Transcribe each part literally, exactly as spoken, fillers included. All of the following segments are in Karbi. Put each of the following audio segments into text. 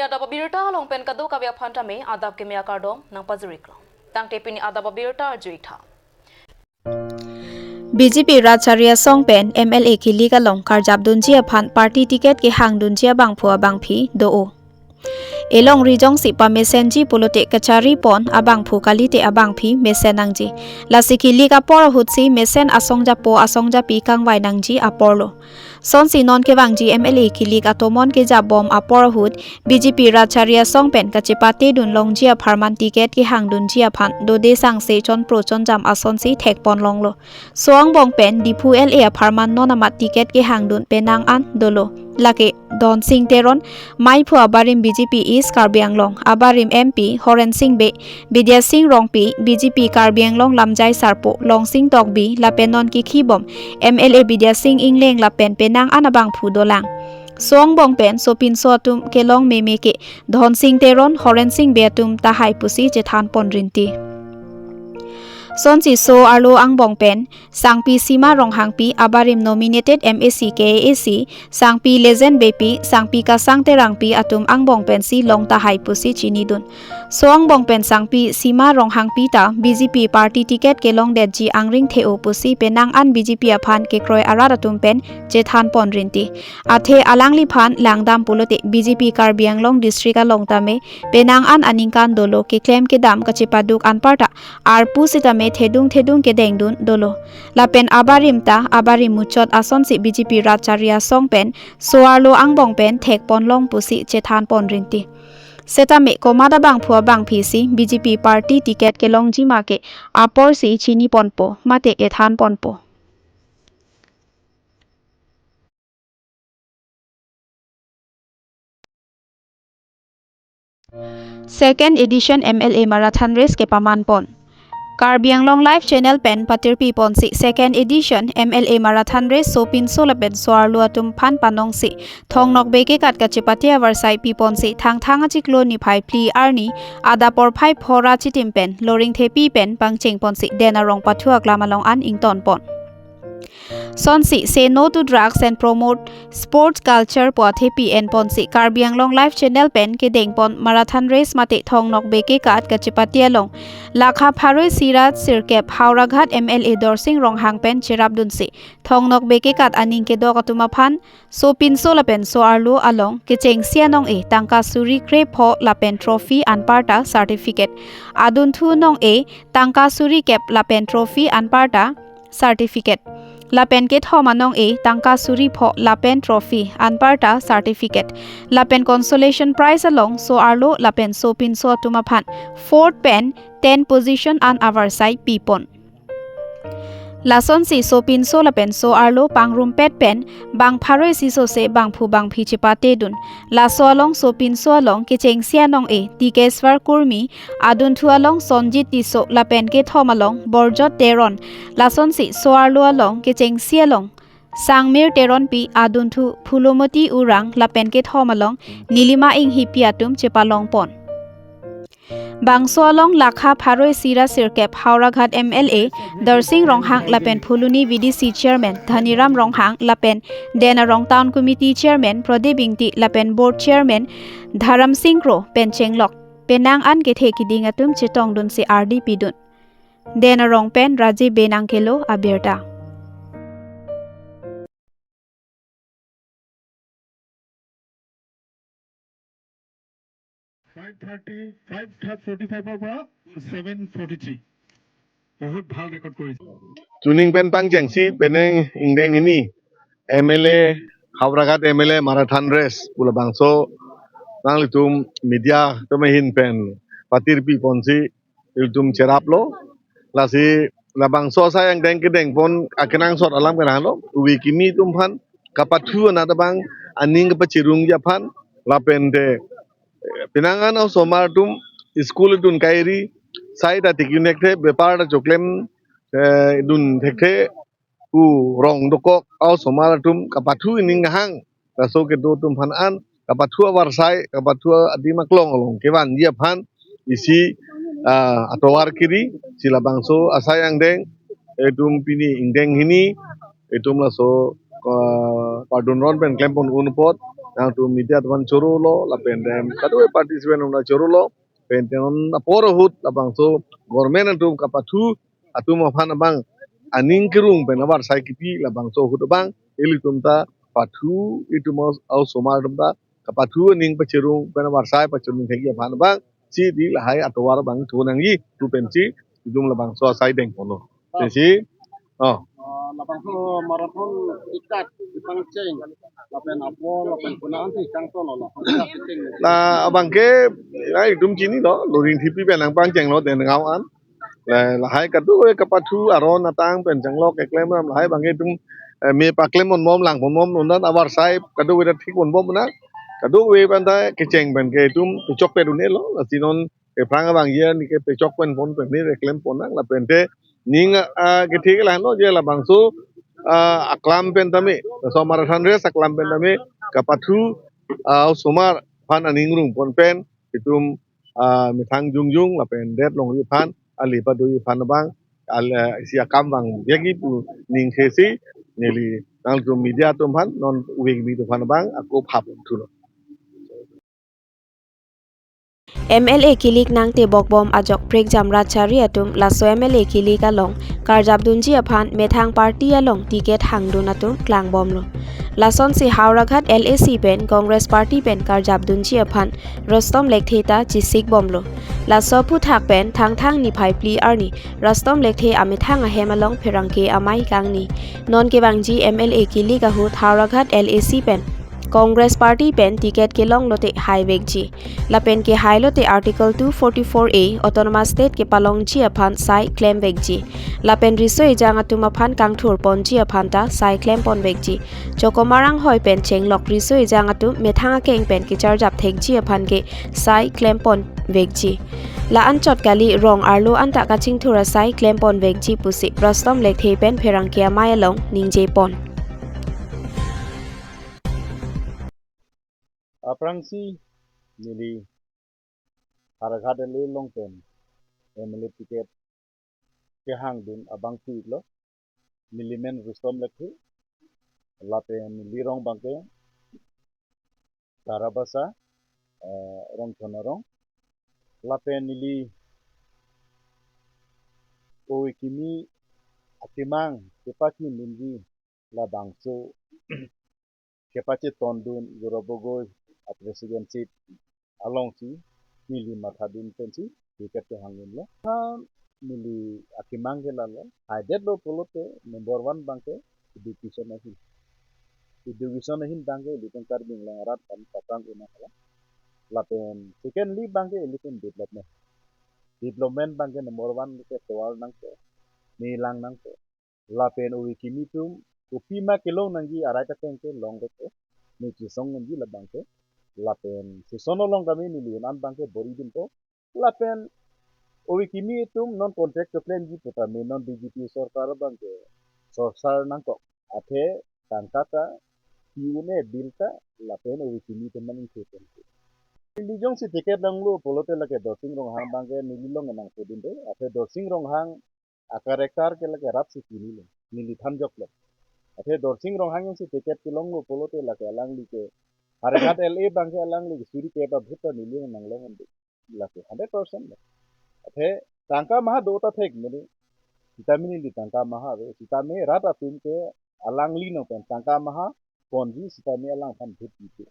Adap abirta along pen kadokave aphan tame adap keme akardom nangpajiriklo. Tangte pini adap abirta arjuitha. B J P rat chari asong pen M L A kilik along karjapdunji aphan party ticket kehangdunji abangphu abangphi do-o. Elongri jongsi pamesenji pulote kacharipon abangphu kalite abangphi mesen nangji. Lasi kilik apor ahutsi mesen asong japo asong japi kangvai nangji aporlo. Sonsi non kevangji M L A kilik atomon kejapbom apor ahut B J P rat chari asong pen kachepatedun longji apharman ticket kehangdunji aphan dode sangse chonpro chonjam asonsi thekpon longlo. So angbong pen Diphu L A apharman non amat ticket kehangdun penang an dolo. Lake Dhonsing Teron, maiphu abarim B J P East Karbi Anglong, abarim M P Horensing Bey, Bidya Sing Rongpi, B J P Karbi Anglong lamjai sarpo Longsing Tokbi, lapen non kekhibom M L A Bidya Sing Engleng lapen penang an abangphu dolang. So angbong pen sopinso atum kelong meme ke Dhonsing Teron, Horensing Bey atum tahai pusi chethanpon rinti. Sonsi so arlo angbong pen Sangpi Sima Ronghangpi, abarim nominated M A C K A A C, Sangpi Lezen Beypi, Sangpi Kasang Terangpi atum angbong pensi long tahai pusi chinidun. So angbong pen Sangpi Sima Ronghangpi ta B J P party ticket kelongdetji angring the-o pusi penang an B J P aphan kekroi arat atum pen chethanpon rinti. Athe alangliphan langdam pulote B J P Karbi Anglong district along tame penang an aningkan dolo, keklem kedam kachepaduk anparta arpu sitame thedung thedung kedengdun dolo. Lapen abarim ta abarim muchot asonsi B J P rat chari asong pen so arlo angbong pen thekpon long pusi chethanpon rinti. Setame komat abangphu abangphi si B J P party ticket kelongji ma ke aporsi chiniponpo mate kethanponpo. Second edition M L A Marathon Race kepamanpon. Karbi Anglong Live Channel pen patirpiponsi Second Edition M L A Marathon Race sopinso lapen so arlo atum aphan panongsi Thong Nokbe kekat kachepate avarsai piponsi Thangthang achiklo niphai phli arni adap porphai phongo ra chitim pen Loringthepi pen pangchengponsi Den Arong pathu aklam along an ingtonpon. Sonsi Say No to Drugs and Promote Sports Culture pu athepi enponsi Karbi Anglong Live Channel pen kedengpon Marathon Race mate Thong Nokbe kekat kachepate along lakha pharo isi ra sirkep Howraghat M L A Dorsing Ronghang pen cherapdunsi Thong Nokbe kekat aning kedok atum aphan sopinso lapen so arlo along kechengsi anong-e tangka suri krepho lapen trophy anparta certificate, adunthu nong-e tangka suri kep lapen trophy anparta certificate, lapen kethom anong-e tangka suri pho lapen trophy anparta certificate, lapen consolation prize along so arlo lapen sopinso atum aphan fourth pen ten position an avarsai pipon. Lasonsi sopinso lapen so arlo pangrumpet pen bang pharo isi sose bangphu bangphi chepatedun. Laso along sopinso along kechengsi anong-e Tikeswar Kurmi, adunthu along Sonjit Tisso lapen kethom along Borjot Teron. Lasonsi so arlo along kechengsi along Sangmir Teronpi, adunthu Phulomoti Urang lapen kethom along Nilima Inghipi atum chepalongpon. Bangso along lakha pharo isi ra sirkep Howraghat M L A Dorsing Ronghang lapen Phuloni V D C Chairman Dhaniram Ronghang lapen Den Arong Town Committee Chairman Prodip Ingti lapen Board Chairman Dharam Sing Kro pen chenglok penang an kethe kiding atum chetongdunsi ardi pidun. Den Arong pen Rajiv Bey nangkelo abirta. Five thirty, five forty-five ৰ পৰা seven forty three. বহুত ভাল ৰেকৰ্ড কৰিছে। Tuning pen pangchengsi penang ingdeng hini M L A, Howraghat M L A Marathon Race pu labangso nanglitum media atum ahin pen patirpiponsi ilitum cheraplo. Lasi labangso asai angdeng kedengpon akenangsot alam ke lahelo, uvi kimi atum aphan kapathu anat abang aning kapachirungji aphan lapen te penang an osomar atum school dun kairi, sai ta tikin thekthe, bepar ta choklem, eh, dun thekthe, pu rong dokok osomar atum kapathu ining kehang, laso kedo atum aphan an kapathu avarsai, kapathu adim aklong along kevanji aphan isi, ah, atovar kiri, si labangso asai angdeng, itum pini ingdeng hini itum laso, ah, pardun ron pen klempon un apot, nangtum media atum choro lo, lapen dem kadokave participant atum choro lo, pen te non apor ahut labangso government atum kapathu atum aphan abang aning kerung pen avarsai kipi labangso ahut abang ilitum ta pathu itum aus-, osomar atum ta kapathu aning pachirung pen avarsai pachirung thekji aphan abang si di lahai atovar abang thu nangji pu pensi itum labangso asai dengponlo. Pensi, oh. Ah, labangso marathon ikat ipangcheng lapen apor lapen konat ansi kangton lo, labangso ikat cheng. La abangke, ai itum chinilo, Loringthepi pen nangpangchenglo Dengaon an. La, lahai kadokave kapathu aron atang pen chenglok keklem ram lahai abangke itum, eh, me paklem ponbom lang ponbom non dan avarsai kadokave ta thik ponbom na. Kadokave pen ta kecheng pen ke itum kechok pet un-elo. Lasi non ephrang abang ye ni ke pechok pen pon pen ni keklem pon nang lapen te ning, ah, kethe ke lahenlo je labangso, ah, aklam pen tame, so marathon race aklam pen tame kapathu, ah, osomar aphan aning rung pon pen itum, ah, methang jongjong lapen det longri aphan ale pado aphan abang al, ah, isi akam abang biagi pu ning thesi neli nangtum media atum aphan non ove kimi atum aphan abang ako phap thulo. M L A kilik nangtebokbom ajok prekjam rat chari atum laso M L A kilik along karjapdunji aphan methang party along ticket hangdun atum klangbomlo. Lasonsi Howraghat L A C pen Congress party pen karjapdunji aphan Rustom Lekthe ta chisikbomlo. Laso aphuthak pen Thangthang niphai phli arni Rustom Lekthe amethang ahem along pherangke amei kangni. Non kevangji M L A kilik ahut Howraghat L A C pen Congress party pen ticket kelong lote haivekji. Lapen kehai lote Article two forty-four A Autonomous State kepalongji aphan sai klemvekji. Lapen riso ejang atum aphan kangthur ponji aphan ta sai klem ponvekji. Chokomar anghoi pen chenglok riso ejang atum methang akeng pen kecharjap thekji aphan ke sai klem ponvekji. La anchot kali, rong arlo anta kachingthur asai klem ponvekji pusi Rustom Lekthe pen pherangke amei along ningje pon. Aphrangsi neli Howraghat L A along pen M L A ticket kehangdun abang pu-iklo. Neli men Rustom Lekthe, lapen neli rong abangke Tarabasa, eh, Rongthon arong. Lapen neli ove kimi akemang kepachinidunji labangso kepachetondun Gaurav Gogoi a-presidency alongsi neli mathadun pensi ticket kehangdunlo. Ha neli akemang ke lalo. Haidetlo pulote number one abangke education ahin. Education ahin abangke ilitum Karbi Anglong arat kan paprang unang hala. Lapen secondly abangke ilitum development. Development abangke number one ke tovar nangpo, me lang nangpo. Lapen ove kimi atum kopima kelong nangji arai ta keng kelong dek, me chesong nangji labangke. Lapen season along kami neli un-an abangke bor-idunpo. Lapen ove kimi atum non contract keklemji putame non B J P sorkar abangke sorsar nangkok. Athe tangka ta pi un-e bill ta lapen ove kimi atum maning thepen. Neli jongsi ticket longlo pulote lake Dorsing Ronghang abangke neli long nangpudunde. Athe Dorsing Ronghang a-character ke lake rapsi chinilo. Neli thanjoklo. Athe Dorsing Ronghang jongsi ticket kelonglo pulote lake alangli ke Howraghat L A abangke alangli ke suri kep abhut ta neli nanglong un-e. Lake hundred percent lo. Athe tangka maha do ta thek mene. Sitame neli tangka maha ave. Sitame rat atum ke alangli nong pen tangka maha ponji sitame alangphan vote pipe.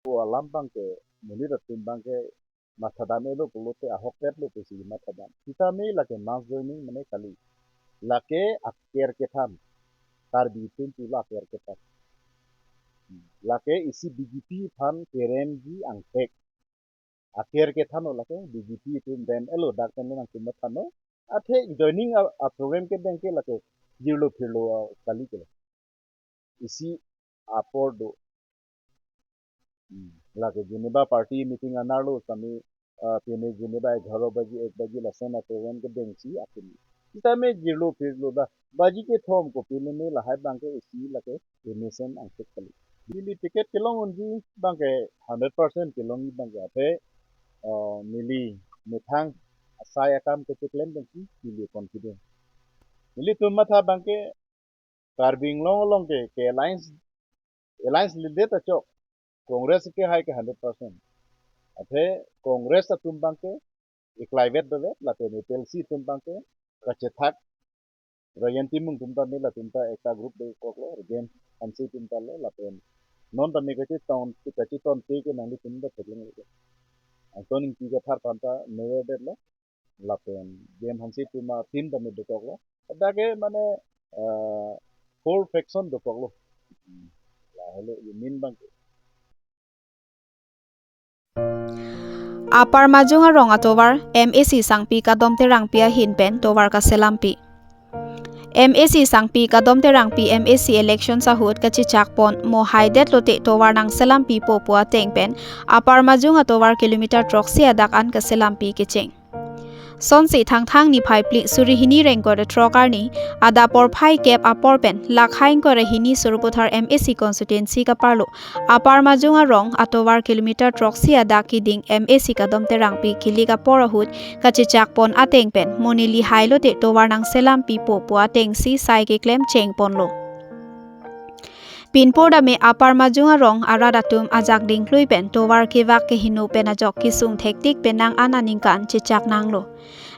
O alam abangke monit atum abangke mathadam-elo pulote ahokpetlo pusi mathadam. Sitame lake mass joining mane kali. Lake aker kethan. Karbi atum pulo aker kethan. Lake isi B J P aphan keremji angthek. Aker kethanlo lake B J P atum rem-elo dak pen nangtum mathanlo. Athe joining a, a-program kedeng ke lake jirlo phirlo, a, kali ke. Isi apor do. Hmm. Lake Geneva party meeting anerlo sitame, ah, pine Geneva egharo baji, ek baji lason a-program kedengsi atum. Sitame jirlo phirlo da. Baji kethom kopilo me lahai abangke isi lake M S N angthek kali. Neli ticket kelong unji abangke hundred percent kelongji abangke athe, ah, neli methang asai akam kecheklem dengsi neli confident. Nelitum matha abangke Karbi Anglong along ke, ke alliance alliance leader ta chok. Congress ke hai ke hundred percent. Athe Congress atum abang ke iklaivet dovet, lapen A P H L C atum abang ke kachethak. Rayan Timung atum ta me latum ta ekta group dokoklo, Regen Hanse atum ta lo, lapen non ta me kacheton, kacheton te ke nanglitum ta theklong lo. Angton Ingti Kathar aphan ta mayor detlo, lapen Regen Hanse atum a team ta me dokoklo. Hadak ke mane, eh, four faction dokoklo. Hmm. Lahelo union abang ke. Upper Majung Arong atovar M A C Sangpi Kadom Terangpi ahin pen tovar kaselampi. M A C Sangpi Kadom Terangpi M A C election ahut kachechak pon mo haidet lote tovar nangselampipo pu ateng pen Upper Majung atovar kilometer throksi adak an kaselampi kecheng. Sonsi Thangthang niphai phli suri hini ingkoi ra throk arni, adap porphai kep apor pen, lakhai ingkoi ra hini Sarupathar M A C constituency kaparlo, Upper Majung Arong atovar kilometer throksi adak keding M A C Kadom Terangpi kilik apor ahut kachechak pon ateng pen, mo neli hai lote tovar nangselampipo pu atengsi sai keklem cheng ponlo. Pinpur dame Upper Majung Arong arat atum ajak dingklui pen tovar kevak kehingno pen ajok kesung thektik penang an aningkan chechak nanglo.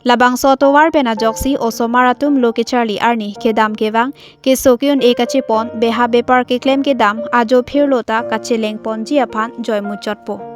Labangso tovar pen ajoksi osomar atum lo kecharli arni kedam kevang, keso ke-un-e kachepon, beha bepar keklem kedam, ajo phirlo ta kacheleng ponji aphan joi muchotpo.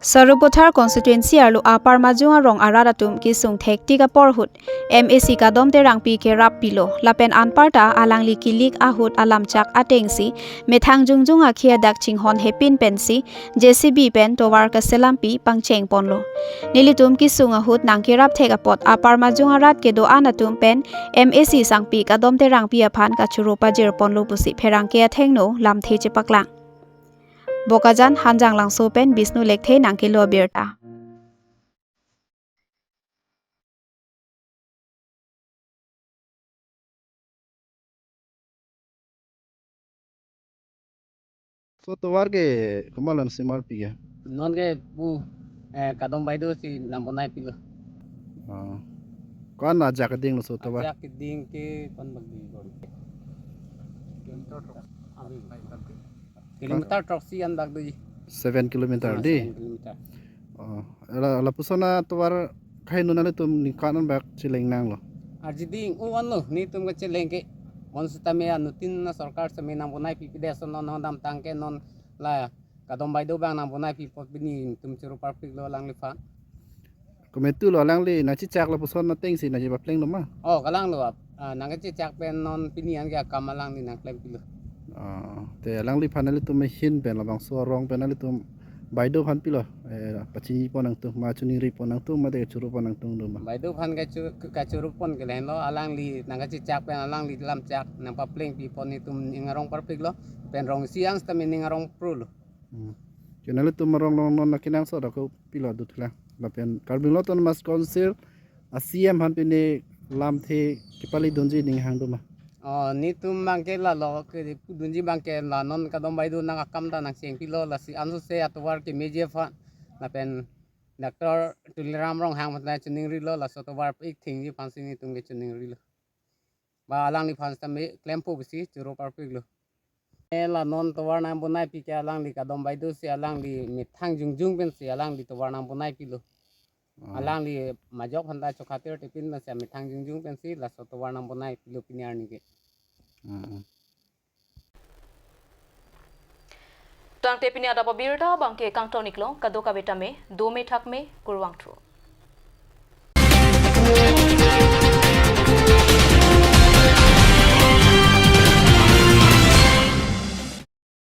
Sarupathar constituency arlo Upper Majung Arong arat atum kesung thektik apor ahut M A C Kadom Terangpi kerap pilo, lapen anparta alangli kilik ahut alamchak atengsi methang jongjong akhei adak chinghon hepin pensi J C B pen tovar kaselampi pangcheng ponlo. Nelitum kesung ahut nangkerap thek apot Upper Majung arat kedo-an atum pen M A C Sangpi Kadom Terangpi aphan kachoro pajir ponlo pusi pherangke athengno lamthe chepaklang. Bokajan, Hanjanglangso pen Bishnu Lekthe nangkelo abirta. So tovar ke komat lo nangselampi ke? Non ke pu, eh, Kadom Baideo si nangbonaipilo. Oh. Ko-an ajak keding lo so tovar? Ajak keding ke ko-an bak ding ko. Kilometer throksi an bak doji. Seven kilometer. Ah, di? Seven kilometer. Oh, la, lapuson atovar kahingno nanglitum ningkan an bak cheleng nanglo? Arjiding, o anlo, netum kacheleng ke. Bonsitame anuttin asorkar sitame nangbonaipipe det, ason non non damtang ke non la Kadom Baideo abang nangbonaipipo, pini netum choro parpiklo alangliphan. Komat lo alangli nangchechak lapuson atengsi nangchepaplenglo ma? Oh, kalanglo ap. Ah, nangkachechak pen non pini an ke akam alangli nangklempilo. Ah, te alangliphan nanglitum ahin pen labangso arong pen nanglitum Baideo aphan pilo, eh, pachini pon nangtum, ma choningri pon nangtum, mate kachoro pon nangtum do ma? Baideo aphan kacho-, kachoro pon ke lahenlo, alangli nangkachechak pen alangli lamchak nangpaplengpi pon netum ning arong parpiklo, pen rong isi an sitame ning arong prolo. Hmm. Ke nanglitum arong along non nangkenangsot ako pilo dut kela. Lapen Karbi Anglong Autonomous Council a C E M aphan pine lamthe kepale dunji aning hang do ma? Oh, netum abang ke lalo kepudunji abang ke la non Kadom Baideo nang akam ta nangchengpilo, lasi ansose atovar kemeji aphan. Lapen Doctor Tuliram Ronghang aphan ta choningrilo, laso tovar ik thingji aphansi netum ke choningrilo. Ba alangliphan sitame klempo pusi choro parpiklo. Eh, la non tovar nangbonaipi ke alangli Kadom Baideo si alangli methang jongjong pensi alangli tovar nangbonaipilo. Oh. Alangli majok aphan ta chokhatir tipin pensi methang jongjong pensi laso tovar nangbonaipilo pini arni ke. Hmm. Tangte pini adap abirta abang ke kangton iklo, kadokave tame dome thakme, kurvangthu.